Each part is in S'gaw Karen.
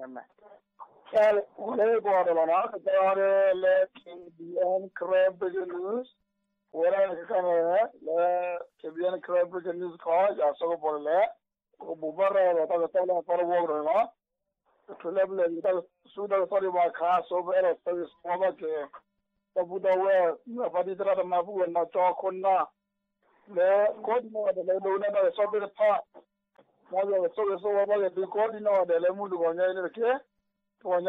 တၢ်လၢပှၤတလီၤနီၤ ကတၢၢ်လၢ K B N Karen Breaking News ဝဲဒၣ်ခဲခါန့ၣ် လၢ K B N Karen Breaking News ခီ ယၤစီၤကပီၤဒ်လဲၣ် ပကဘိးဘၣ်ရၤလီၤတၢ်ကစီၣ်လၢအသီတဝီကဒီးန့ၣ်လီၤ. တချုးလၢပလဲၤတၢ်ဆူတၢ်ကစီၣ်ဒံးဘၣ်အခါ ဆိပအဲၣ်ဒိးဆၢဂ့ၤဆၢဝါဘၣ်က့ၤ ဒီပုၢ်ဒီဝဲၢ် မုၢ်အဖါတံၢ်သရၣ်သမါ ပုၢ်ဝဲၢ်နီၢ်ကၠီခိၣ်နၢ် လၢကိးဒံနီၢ်ဂၤဒဲးလၢဒိကနၣ်တၢ်ကစီၣ်သ့ၣ်တဖၣ် မ်ယွၤကဆိၣ်ဂ့ၤဆိၣ်ဝါဘၣ်က့ၤသုကိးဒံနီၢ်ဂၤဒဲးလၢမုၢ်တဂီၤညါအံၤန့ၣ်တက့ၢ်. တဂီၤညါအံၤ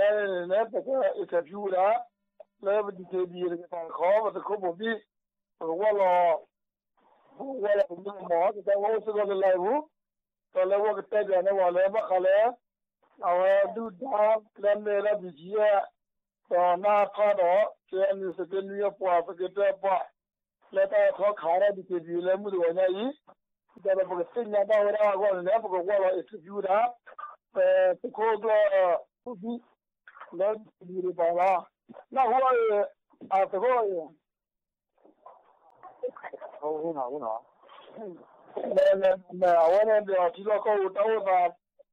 န့ၣ် ပက interview ဝဲဒၣ် လၢပ D K B A တကပၤတခီ ပသုးခိၣ်ဘိးဘံၣ် ပကဝီၢ်လီၤ ပကဝီၢ်လီၤပမ့ၢ်မီၢ် ကတၢၢ်ဝီအိၣ်စ့ၢ်ကီးလၢ live ပူၤ ဒီးလၢဝဲကတဲပၠးန့ၢ်ပှၤလၢဘၣ်ဃးလၢ အဝဲဒုၣ်ဒါလၢအမ့ၢ်ဝဲဒၣ် B G F ဒီးနၢ်ဖၣ်ဒီး K N U သုးက့နွံအပှၤ သုးက့တၢအပှၤ လၢတၢ်ထီခးဝဲဒၣ် D K B A လၢမုၢ်တဂီၤညါအံၤ ဒီးပကသ့ၣ်ညါဘၣ်ဝဲဒၣ်အဂီၢ်န့ၣ် ပကဝီၢ်လီၤ interview ဝဲဒၣ် ပသုးခိၣ်ကျၢၢ် ဘိးဘံၣ် လၢ D K B A တကပၤလီၤ. နၢ်ဟူအီၤအံၤ အသုးခိၣ်အံၤ အဝဲန့ၣ်ဒီးထံလီၢ်ကီၢ်ပူၤတၢ်အိၣ်သး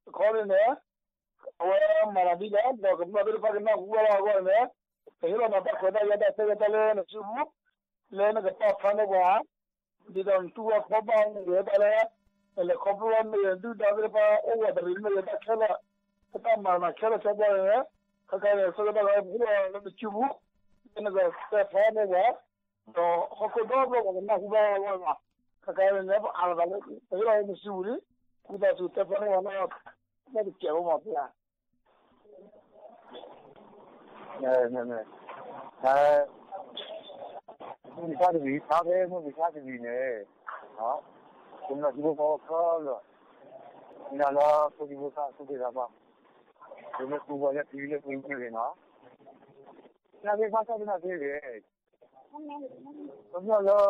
တခီန့ၣ်န့ၣ် အဝဲမၤသးဒ်လဲၣ် ဒီးကမျၢၢ်သ့ၣ်တဖၣ်ကနၢ်ဟူဘၣ်လီၤအဂီၢ်န့ၣ် ပဟ့ၣ်လီၤနၤတၢ်ခွဲးတၢ်ယာ်တၢ်ဆၢကတီၢ်လၢနစုပူၤ လၢနကပာ်ဖျါန့ၢ်ပှၤ ဒ်သိးနတူၢ်ဘၣ်ခီဘၣ်မ့ၢ်ဂ့ၤတၢ်လၢ လဲၤခီဖျိဘၣ်မ့ၢ်ဂ့ၤ ဒုၣ်ဒါသ့ၣ်တဖၣ်အိၣ်ဝးတရံးမ့ၢ်ဂ့ၤ တၢ်ခဲလၢာ် တၢ်မၤနၤခဲလၢာ်ခဲဆ့န့ၣ် ခဲခါန့ၣ် ဆၢကတီၢ်ခါ ပဟ့ၣ်လီၤလၢနစုပူၤ လၢနကတဲဖျါန့ၢ်ပှၤ ဒီးဟီၣ်ခိၣ်ဒီဘျီပှၤကနၢ်ဟူဘၣ်ဝဲလီၤ. ခဲခါန့ၣ် ပအးလီၤသးလၢ ပဟ့ၣ်လီၤလၢနစုပူၤလံ ဝံသးစူၤတဲဖျါန့ၢ်ပှၤနီၢ် တၢ်တစဲးဖိမၤဖျါ မုၢ်မဆါတနံၤ ဖးဖဲမုၢ်မဆါတနံၤန့ၣ် ကမျၢၢ်ထံဖိကီၢ်ဖိခဲလၢာ် မ့ၢ်လၢဖိဒံဖိသၣ်သူၣ်က့သးပှၢ် ကမျၢၢ်ထံဖိကီၢ်ဖိလၢပှဲၤမ့ၢ်ဂ့ၤနီၤ နာ်က့ဘၣ်ဆၣ်သနာ်က့ဂ့ၤ ကမျၢၢ်လၢ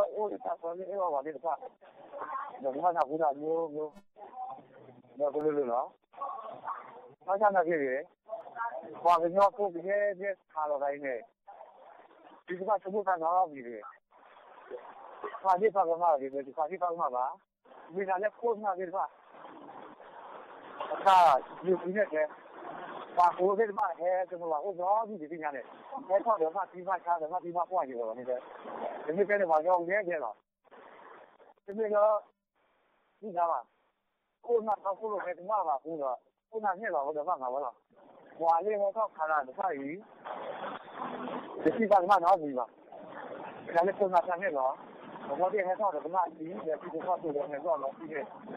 အိၣ်တၢ်ဆၢလၢအဲၣ်အီၤပှၤသ့ၣ်တဖၣ် ဒီးကဘၣ်နၢ်ဟူတၢ်ဘျီဘျီ ဒီးကလုာ်လၢာ်လီၤ ဘၣ်ဆၣ်သနာ်က့ဂ့ၤ ပှၤကညီဖိကယဲၢ်ယဲၢ်ခးလီၤသးအံၤန့ၣ် သုတဘၣ်ဆိကမိၣ်တၢ်နီတမံၤတဂ့ၤ ပှၤသ့ၣ်တဖၣ်ကမၣ်ဂ့ၤ ပှၤသ့ၣ်တဖၣ်ကမၣ်ဘၣ် မ့ၢ်ဒၣ်လၢခိၣ်နၢ်သ့ၣ်တဖၣ် အတၢ်ယုၢ်သံန့ၣ်တဲ ပှၤဖိသ့ၣ်တဖၣ်ဟဲကမၢဘၣ်အိၣ်ဒီဒူၣ်ဒံးသ့ၣ်ညါန့ၣ် ဟဲထီၣ်ဒီးဘၣ်သံဘၣ်ဆါဒီးဘၣ်သံဘၣ်ပှၢ်ယံၤလီၤန့ၣ်တဲ တမ့ၢ်တဲန့ၣ်ပှၤကညီကယဲၢ်ယဲၢ်လီၤ တမ့ၢ်လၢ ဒုၣ်ဒါဘၣ် ခိၣ်နၢ်တၢ်ခိၣ်လိာ်ဖဲကမၣ်ဘၣ်အဃိဒီး ခိၣ်နၢ်နဲၣ်လီၤဝဲ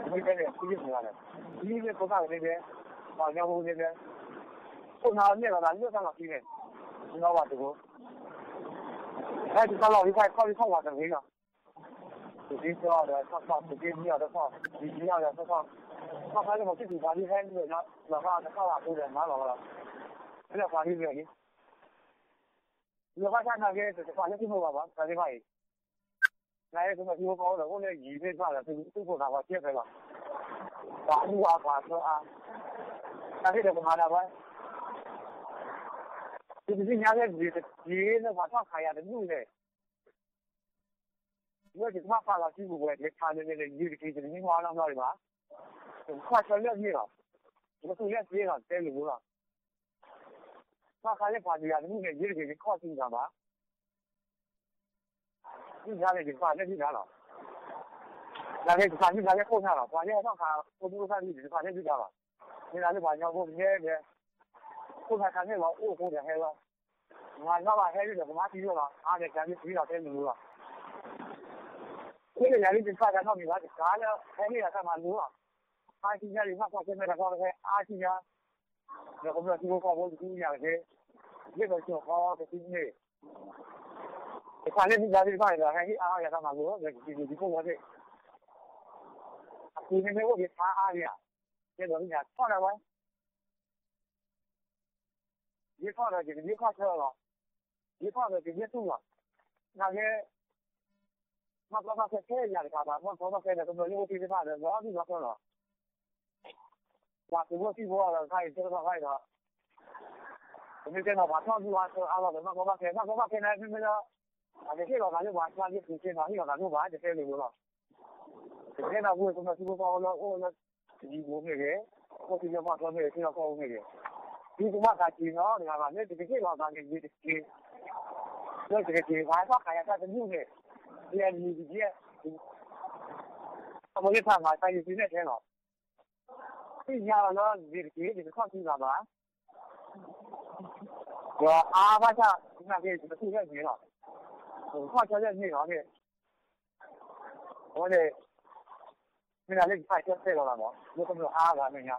ဒီးဘၣ်မၤဝဲလီၤ. ပှၤလၢဟဲထီၣ်ခးနၤတဖၣ်အံၤ တထံၣ်ဘၣ်ကမၣ်နီတမံၤဘၣ်. မ့ၢ်လၢခိၣ်နၢ်တၢ်နဲၣ်လီၤ ပှၤကညီသ့ၣ်ဟဲထီၣ်ဒီးကမၣ်အံၤ ဒီးထံဖိကီၢ်ဖိဒီးဟဲထီၣ်လီၤထံန့ၣ် မ့ၢ်တဲန့ၣ် ထံယုၢ်မုၢ်ဂၤဒီး ထံမ့ၢ်ခိၣ်နၢ်ကန့ၣ်တဲ ပှၤကညီဖိန့ၣ်တဲ ခိၣ်နၢ်နဲၣ်လီၤသးလၢတၢ်လီၢ်ခံန့ၣ် နီၢ်ဘၣ်တဘိ ဟဲတၢ်လီၢ်ခံခါခီၣ်လံခီၣ်ဝါတဂ့ၤလီၤ သုးက့ၢ်ကီၢ်ဒီးထီၣ်ခီၣ် သုးက့ၢ်မံအီၤဒီးထီၣ် ဒ်က့ၢ်အီၤဒီးထီၣ်ခီၣ် ထီၣ်ခါလၢမ့ၢ်စ့ၢ်ကီးပှၤဒ်ဟဲလၢာ်လီၤ လီၤခီၣ်တခါဝဲအဃိဒီးမၤလီၤလီၤ လၢပှၤဒ်လဲၣ်န့ၣ် လီၤခါဆါနာ်က့ တပာ်လၢသုမိၢ်ဘၣ်ဘၣ် တၢ်သ့ၣ်တဖၣ်အံၤ နာ်က့ သုမိၢ်သုဖိကီၢ်ဖိဒီးအိၣ်လၢယံၤသ့ၣ်တဖၣ်ဒီး သုသူၣ်ဖိသးဖိကဲဖဲလီၤ ပှၤအူအါပှၤအါ နာ်က့ဒီးကမၤဒၣ်ဝဲ သုတသ့ၣ်ညါလၢယံၤတက့ၢ်လၢပှၤထီၣ်ခးယၤတဒူၣ်လဲၣ် ဝဲယကဘၣ်ပာ်လီၤစုပူၤဝဲ ယဆါန့ၣ်န့ၣ် ယံၤတက့ၢ် ယတမ့ၢ်မၤနီတဘျီဒံးဘၣ် ယကခီၣ်ဆၢလၢန့ၣ်လီၤ ယကသူၣ်လၢသ့လီၤ တဲလိာ်ဘိလီၤ ဘၣ်ဃးလၢပှၤတဂၤတမ့ၢ်န့ၣ် ယံၤတက့ၢ် ယခီၣ်စုပူၤဘၣ် ဒုၣ်ဒါန့ၣ် ယကပာ်လၢဒုၣ်ဒါလီၤ နာ်က့ ယကပာ်ဒုၣ်ဒါလၢခိၣ်နၢ်လီၤ ပှၤလၢဟဲထီၣ်ခးဖိဒိၣ်သၣ်န့ၣ် ယကပာ်လၢဒုၣ်ဒါလီၤ မ့ၢ်ဒၣ်လၢပှၤကညီဖိကယဲၢ် ခိၣ်နၢ်ခါန့ၣ်လီၤ အိၣ်ဃိဒီးဟဲလီၤ မၤနီၣ်ဘၣ်ဟဲဒ်ဒီးကမၤသံလီၤ အါန့ၣ် တၢ်လၢသံလီၤတဲလိၤလိၤလီၤ ခိၣ်နၢ်ယၤလံတဖၣ်တၢ်နီတမံၤဘၣ် တခါလၢ ဟဲန့ၢ်ယၤတၢ်မၤလိလီၤ အါဆံညါလံ ဘၣ်ကွၢ်ဆၢၣ်မဲာ်တၢ်ကီတဖဲ အါဆံညါ ဒီးကမျၢၢ်ထံဖိကီၢ်ဖိတဆူညါကသ့ ယဲၢ်ကီၤကၠီၤဃီတဆူန့ၣ် တခါလၢဒုၣ်ဒါသ့ၣ်တဖၣ်န့ၣ်ဒီး ဟဲဟ့ၣ်အါယၤတၢ်မၤလိဒီး ကသံၣ်ကသံၣ်ဖိဝဲသ့ၣ် အဃိန့ၣ်မ့ၢ်အိၣ်ဒံးဆါအါဒံးဧါ ယဲၢ်ဒီးယၤထီၣ်ဒၣ်ဝဲ ယဲၢ်ထီၣ်ဒီးယကယဲၢ်ခီၣ်ဆၢလီၤ ယဲၢ်ထီၣ်ဒီးယကယဲၢ်သူၣ်လီၤ နာ်က့ မၤကီဘၣ်ခဲခဲယၤတကးဘၣ် မၤကီဘၣ်ခဲဒီးကမျၢၢ်လၢအိၣ်သ့ၣ်တဖၣ်ဒီး လီၤဒုၣ်လီၤထီလီၤ ပှၤသုးဖိသံၣ်ဖိအီၤဒီးတခါအံၤ ဆၢကတီၢ်ခါအံၤဒီး ပမ့ၢ်တဲနီၤ ပှၤထီၣ်ဒုၣ်အါဆၢအါလီၤဒီး မၤကီဘၣ်ခဲ မၤကီဘၣ်ခဲန့ၣ် မ့မ့ၢ်လၢ အကဟ့ၣ်လီၤသးလၢပှၤကျါလၢပူၤခဲနီၤ ဟ့ၣ်လီၤသးဒိၣ်ဘၣ် တတဲလိၤလိၤလီၤ ပကတဲနီၤ ပဝဲကမျၢၢ်ထံဖိကီၢ်ဖိလၢအိၣ်လၢ ယံၤပူၤမ့ၢ်ဂ့ၤ, အိၣ်သ့လၢမီၢ်ထီမ့ၢ်ဂ့ၤ, သ့ၣ်လီၢ်ကီၢ်ပူၤမ့ၢ်ဂ့ၤ, သုကဘၣ်သးက့ၤနီတဂၤဘၣ်, လၢတက့ၢ်လီၤသးန့ၣ် ယတက့ၢ်, လၢတက့ၢ် ပှၤဟဲထီၣ်ခးယၤတၢ်တဒူၣ်န့ၣ်, ယဲၢ်မံၤတက့ၢ်, အမိၢ်သ့ၣ်တဖၣ်မၤတၢ်ယုၢ်သ့ၣ်နဲၣ်ထဲလီၤ, သ့ၣ်ညါလီၤလၢယတက့ၢ် ယတခီၣ်ထံးသးဘၣ်, ဒီးအါဘၣ်ဆၣ် နာ်က့ ယတသူၣ်ဝဲၢ်န့ၣ်လီၤ, ယတခီၣ်ထံးဝဲၢ်န့ၣ်လီၤန့ၣ်, အဝဲန့ၣ် မ့ၢ်ဒၣ်လၢယဖးဆၢတဲာ်လီၤလၢမး လၢကမျၢၢ်အါဂၤမဲာ်ညါ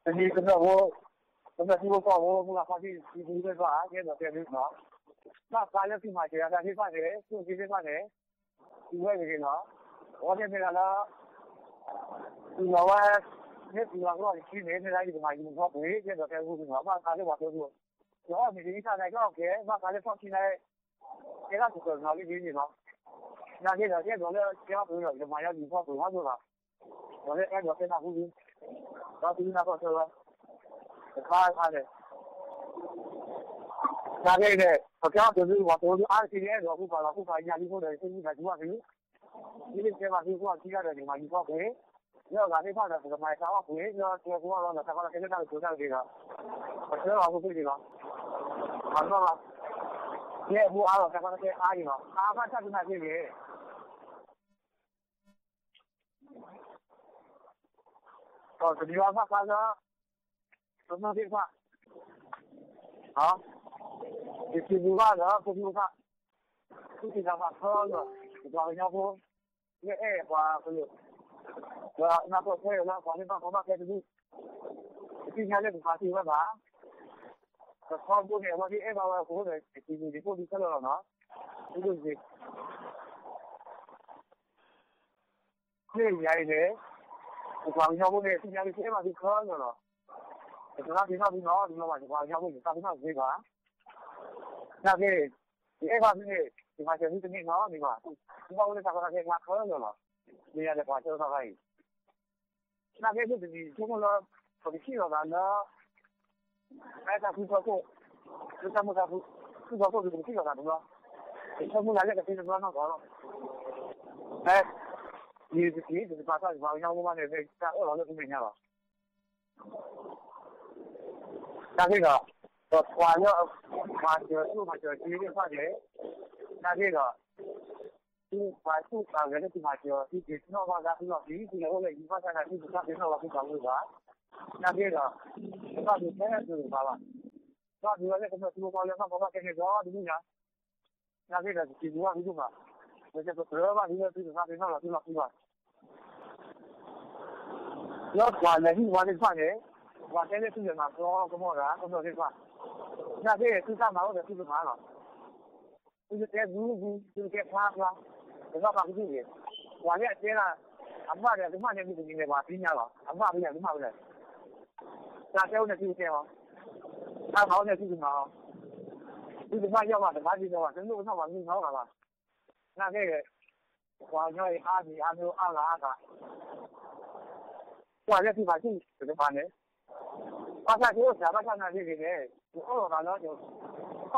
တနံၤကမျၢၢ်ဖိ, ကမျၢၢ်ထံဖိကီၢ်ဖိ မုၢ်ဂၤဖါတံၢ် သံသံသ့ၣ်တဖၣ် ကဲဒိးတဲသုနီၤ, ဘၣ်ဃးလၢသုမၤစၢၤယၤတၢ်သ့ၣ်တဖၣ်န့ၣ် သုးက့သ့ၣ်တဖၣ်န့ၣ် သုဝဲတဂ့ၤနီၤ, အဝဲန့ၣ်မ့ၢ်ဒၣ်လၢ သုးလီၤဝဲ, မ့ၢ်သုးလီၤကလီၢ်တဆံန့ၣ် မ့ၢ်ဒၣ်ယကမၤယူၤဖီကွံာ် ကဲဒိးတဲသုနီၤ, ဘၣ်ဃးလၢပှၤကၠိဒိၣ်, ယအီၣ်မ့ၤတနံၣ်ဆၣ်န့ၣ် ကအီၣ်ကဲ ဘၣ်ဃးလၢဖီၣ်ခံန့ၣ် ကဲထီၣ်ကတၢၢ်နီၤလံဒ်န့ၣ်လီၤ, နာ်က့ဒီး ကဲဒိးလၢကဲအီၣ်ပှၤဒီး ယကမၤယူၤဖီကွံာ်ဟီဒိၣ်လီၤ ဒီးလၢအဲၣ်ဒိးတဲနၢ်ဟူလံ, ဒီးသုကနၢ်ပၢၢ်ထွဲဝဲ, တခါတခါန့ၣ်, နာ်က့န့ၣ် ပကဲအီၣ်ကၢၤသု ပှၤကၠိဒိၣ်အါတက့ၢ်န့ၣ် အဲၣ်ဒိးဃုပှၤလီၤဃုပှၤညါလံဖိဒီး သုမုၢ်သးစူၤဘၣ်သု, ဒ်န့ၣ်ကဲဘၣ်သု ပှၤခံဂၤဒီး ယကမၤယူၤဖီကွံာ်, လၢအဂၤသ့ၣ်တဖၣ်ဒီး ပကမၤတၢ်အီၣ်ကွံာ် လၢကဲဖိအီၣ်လီၤဒီး တၢ်ကီတၢ်ခဲလၢတၢ်ကတိၤတၢ်ကဒ့ဒီး, ပဆၢလီၤဖိသ့ၣ်န့ၣ်လီၤ, ပှၤကၠိလီၤ, ကဲအဖိအါလီၤ တၢ်ကီတၢ်ခဲအါန့ၣ်လီၤ အါဘၣ်ဆၣ်သနာ်က့န့ၣ် ဒီးတနံၤဘၣ်ဘၣ်ဃးလၢ ကမျၢၢ်သ့ၣ်တဖၣ်, ယစံးဘျုးဘၣ်လၢဖိသ့ၣ်တဖၣ်, သူၣ်က့သးပှၢ်ခဲလၢာ်, ယပှၤကညီဖိ, လၢအဲၣ်ပှၤကလုာ်, ဒီးနၢ်ပၢၢ်ထွဲလၢပှၤသ့ၣ်တဖၣ်ကဘၣ်ကဲတဒူၣ်, ယသ့ၣ်ညါလၢပဖးသ့ဝဲဘၣ်, ပထီဘိန့ၣ် အဝဲသ့ၣ်အဲၣ်ဘၣ်ဝဲအဃိန့ၣ် ယစံးဘျုးယဖိဒုးခဲလၢာ်လီၤနီၤ, ဒ်သိးယ မ့ၢ်ယၤအံၤန့ၣ်, ယပှၤကညီဖိန့ၣ် သ့ၣ်ညါလၢသုအဲၣ်ဘၣ်သုခဲလၢာ်လီၤ, ယတသးပ့ၤနီၣ်သုနီတဘျီဘၣ် ယပှၤကညီဖိန့ၣ် သးပ့ၤနီၣ်တသ့ဘၣ်, နာ်က့, ယအဲၣ်ဘၣ်သုန့ၣ် ယမၤစၢၤသုတန့ၢ်နီတမံၤဘၣ်, သုဘၣ်အိၣ်လၢတၢ်ကီတၢ်ခဲကျါခဲလၢာ်လီၤ, မ့ၢ်ယၤဒီးပှၤကၠိသီခါအံၤ နာ်က့ မ့ၢ်တနံၤဆိကမိၣ်လၢ ပကထံၣ်လိာ်သးလၢ တၢ်သူၣ်ထီၣ်ခိၣ်, လၢတၢ်မုၢ်တၢ်ဖုၣ်, သူၣ်ထီၣ်ခိၣ်ဒီး ပကထံၣ်လိာ်သးတဘျီ, ပဆိကမိၣ်လၢလၢကသ့တဘျီနီၢ်ကီၢ်လီၤ, မ့ၢ်, ယတက့ၢ် ယတပာ်သးယပှၤကညီဖိဘၣ်န့ၣ် မ့ၢ်တၢ်အၢၣ်လီၤလၢပမဲာ်ညါလီၤ, နာ်က့ဒီး, ပပှၤလၢ မၤစၢၤသူၣ်မၤစၢၤသးသ့ၣ်တဖၣ်န့ၣ်, နာ်က့ဒီး သုပှၤသူၣ်ပှၤဂဲၤလၢသုမၤစၢၤအီၤ သုက့ၤနီၣ်ဘၣ်ဂၤသုလီၢ်ခံ သုလဲၤအိၣ်လၢအံၤဘၣ်ဆၣ်သနာ်က့ သုတသးပ့ၤနီၣ်ဘၣ်သုပှၤကလုာ်ဘၣ်, နာ်က့ဒီး, တဘၣ်ဒိးထဲသုတဂၤဘၣ်, ဘၣ်ဒိးဝဲလၢကမျၢၢ်ထံဖိကီၢ်ဖိလၢနီၢ်ကီၢ်ဘၣ်ကဲက့ၤဒီးတမုၢ်ညါ, နာ်က့ဒီး ယစံးဘျုးဘၣ်သုဒိၣ်မး, ဒီးယပကြၢးဘၣ်သုလၢသုတသးပ့ၤနီၣ်ဘၣ်သုလီၢ်ခံဘၣ် လၢပှၤလဲၤဟံၣ်ပှၤသ့ၣ်တဖၣ်န့ၣ်, ပှၤတဲလၢသုလဲၤမၤကီကမီၤတၢ် ကမီၤသ့ၣ်တဖၣ်, နာ်က့ သုတၢ်မၤအိၣ်ဒီးသုကမၤလီၤ, သုကတဲဘုဘု သုကတဲဖျါဖျါ, တဘၣ်ပာ်ကဒုၣ်ဂ့ၤ, ပှၤလၢအတဲဒၣ်, အဘၣ်ဒီးအကမၣ်န့ၣ် မုၢ်တနံၤန့ၣ် ပှၤသ့ၣ်ညါလီၤ, အဘၣ်ဖဲလဲၣ် အကမၣ်ဖဲလဲၣ်, တၢ်တဲအိၣ်န့ၣ်သုကတဲလီၤ, တၢ်မၤအိၣ်န့ၣ်သုကမၤလီၤ, သုတဘၣ်ယီၣ်ဘၣ်တဘၣ်ဒ်သိးဘၣ် တလိၣ်ကနီၣ်ဘၣ်မုၢ်နီၢ်ဂၤဘၣ်, နာ်က့ ပှၤကညီအံၤအါမံၤအါမံၤအါဂၤအါဂၤ, ပှၤလၢသုဖးဆူၣ်တကပၤန့ၣ်, ဘၣ်ဆၣ်ကအိၣ်စှၤဘၣ်ဆၣ်နာ်က့ဂ့ၤန့ၣ် ယအိၣ်ဒီးသးလၢ, ခီၣ်ဆၢဒုၣ်ဒါလၢဟဲထီၣ်ခးယၤတဒူၣ်န့ၣ် ယကခီၣ်ဆၢလၢအဂ့ၤလီၤန့ၣ် ယအိၣ်ဒီးသး, ပှၤမၢ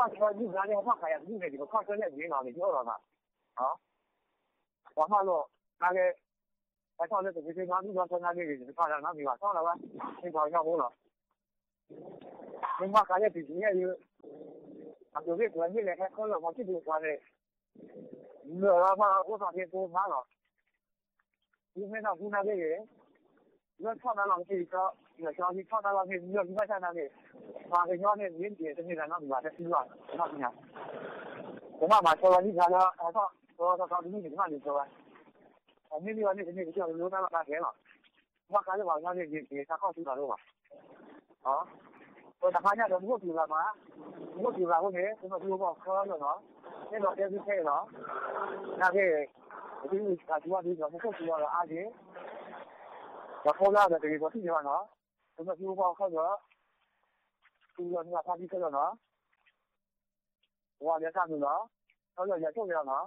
လိာ်, နာ်က့, ဟဲထီၣ်လၢတဂ့ၤက့ၤနီၤ ဒုၣ်ဒါဆၢနာ်က့ဂ့ၤ ယတဖးဒၣ်နီတမံၤဘၣ် ထီၣ်လၢၤဝဲ, မ့ၢ်ပှၤကညီဖိလီၤ မ့ၢ်မၤကၤလၢ ပံၤကယဲၢ်ယု, အကျိၤသ့ၣ်ကျိၤမ့ၢ်လဲၤဟဲခီလၢမၤစံၣ်ပူၤပှၤန့ၣ်, မၢလီၤမးအိၣ်သးက့ၤဖိမးလီၤ, ယမ့ၢ်နီၢ်ဟူနာ်က့ဂ့ၤ, လၢထီၣ်နၤလီၤက့ၤကီ, လၢကီဟံးထီၣ်နၤလီၤက့ၤ မၢလီၤက့ၤဘၣ်ဆၣ်နာ်က့, ပှၤကညီန့ၣ် မ့ၢ်တက့ၤတမ့ၢ်တၢ်နီတမံၤဘၣ် တသံဘၣ်, တမ့ၢ်တၢ်, ကမၣ်မၤဆၢလီၤလံဖျါလၢ ဟဲထီၣ် ကီထီၣ်ထီတမ့ၢ်န့ၣ် ကမၣ်န့ၣ်ဆၢဝဲ, အမ့ၢ်မ့ၢ်ဝဲန့ၣ် တမ့ၢ်ကစၢ်တလိတၢ်လီၢ်တၢ်ကျဲလီၤ ဘၣ်ဃးလၢပှၤကညီန့ၣ် ယက့ၤတၢ်ခီၣ်ဆူတၢ်လိၣ်ဘၣ်, ဒီးတဟါညါဒီး မူခိၣ်စူၤရၤမး, မူခိၣ်စူၤရၤအဃိန့ၣ် ကမျၢၢ်ထံဖိကီၢ်ဖိခဲလၢာ်နီၤ, အဲၣ်ဒိးတဲသုခဲအံၤနီၤ, နာ်က့, ပသုတၢ်စူၤဘၣ်သုဒီး မူခိၣ်စူၤရၤဒီးအါက့ၤ, ဒီးဖိလၢအဒီးတဂ့ၤ ပှၤထံၣ်န့ၢ်ဘၣ်နီၤ, ကမျၢၢ်ထံဖိကီၢ်ဖိခဲလၢာ်, သူၣ်လီၤနုာ်လီၤဖးသံခဲလၢာ်နီၤ ပှၤလဲၤတၢ်မုာ်လီၤ, ဟဲလီၤယၤဆိၣ်ဂ့ၤအီၤနီၤ,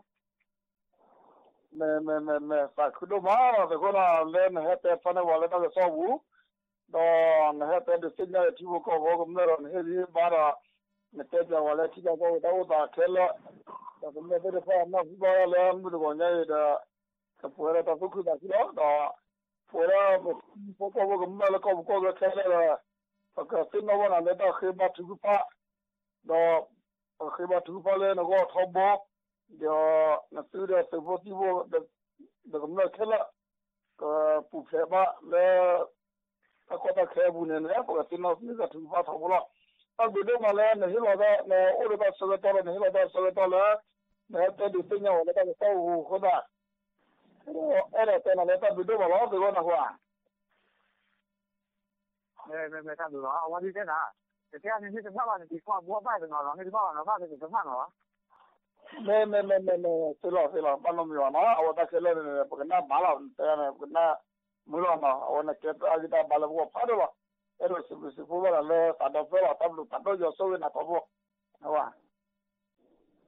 မ့ၢ် မ့ၢ် မ့ၢ် မ့ၢ် သးခုဒိၣ်မးလီၤ, သုးခိၣ်နီၤ လၢနဟဲတဲဖျါန့ၢ်ပှၤလၢတၢ်ကစီၣ်ပူၤ, ဒီးနဟဲတဲဒုးသ့ၣ်ညါထံဖိကီၢ်ဖိကမျၢၢ်ဒီး နဟ့ၣ်ဂံၢ်ဘါဒီး နတဲပၠးပှၤလၢထံကီၢ်ကီၢ်ပူၤတၢ်အိၣ်သးခဲလၢာ်, ဒီးကမျၢၢ်သ့ၣ်တဖၣ်နၢ်ဟူဘၣ်လၢမုၢ်တဂီၤညါအံၤဒီး ကပှဲၤဒီးတၢ်သူၣ်ခုသးခုလီၤ, ဒီး ပဝဲဒၣ် ပှၤကီၢ်ဖိကမျၢၢ်လၢကီၢ်ပူၤကီၢ်ချၢခဲလၢာ်ဒီး ပကသ့ၣ်နီၣ်ဘၣ်နၤလၢတၢ်ဃ့ဘါထုကဖၣ်, ဒီး ပဃ့ဘါထုကဖၣ်လၢနဂီၢ်ထီဘိ, ဒီးနသုဒီးသုးဖိသံၣ်ဖိ ဒီးကမျၢၢ်ခဲလၢာ် ကပူၤဖျဲးဘၣ်လၢ တၢ်ကီတၢ်ခဲအပူၤန့ၣ် ပကသ့ၣ်နီၣ်န့ၢ်က့ၤထုကဖၣ်ထီဘိလီၤ. တၢ်ဘျုးဒိၣ်မးလၢနဟ့ၣ်လီၤသး နအိၣ်ဒီးတၢ်ဆၢကတီၢ်ဒီး နဟ့ၣ်လီၤတၢ်ဆၢကတီၢ်လၢ နဟဲတဲဒုးသ့ၣ်ညါဝဲလၢတၢ်ကစီၣ်အဃိသတး အဲၣ်ဒိးတဲနၤလၢတၢ်ဘျုးဒိၣ်မးလီၤ သ့ၣ်ဝဲနၢ်ဟူဧါ. မ့မ့ၢ်တၢ်ဘျုးလီၤ အဝဲဒၣ်တဲနၤ, တကဲန့ၣ် မ့ၢ်တဘၣ်ဘၣ်န့ၣ် ဒ်ကွၢ်ဘှီဘၣ်တနီၤလီၤ မ့ၢ်တဘၣ်ဘၣ်နီၤ ဘၣ်သ့ၣ်သ့ၣ်တဖၣ်နီၤလီၤ. မ့မ့ၢ်မ့မ့ၢ်မ့ၢ် သ့လီၤသ့လီၤ ဘၣ်နီတမံၤဘၣ်နီၤ အဝဲတၢ်ခဲလၢာ်န့ၣ် ပကနၣ်မၤလီၤ တဲန့ၣ် ပကနၣ်မုာ်လီၤနီၤ အဝဲန့ၣ်ကဲတၢ်ဂံၢ်တၢ်ဘါလၢပဂီၢ်ဖးဒိၣ်လီၤ. အဲၣ်ဒိးစံးဘျုးစံးဖှိၣ်ဘၣ်နၤလၢသးဒီဖျၢၣ်လီၤ တၢ်ဘျုးဖးဒိၣ်ယွၤဆိၣ်ဂ့ၤနၤထီဘိ ဝဲ မ့မ့ၢ်မ့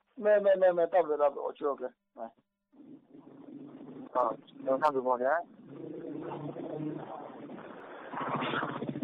မ့ၢ်မ့မ့ၢ် မ့ၢ်ဂ့ၤ မ့ၢ်ဂ့ၤ မ့ၢ်ဂ့ၤ မ့ၢ်ဂ့ၤ တၢ်ဘျုးတၢ်ဘျုး အိၣ်ဆူၣ်အိၣ်ချ့ တၢ်ဘျုးတၢဘျုး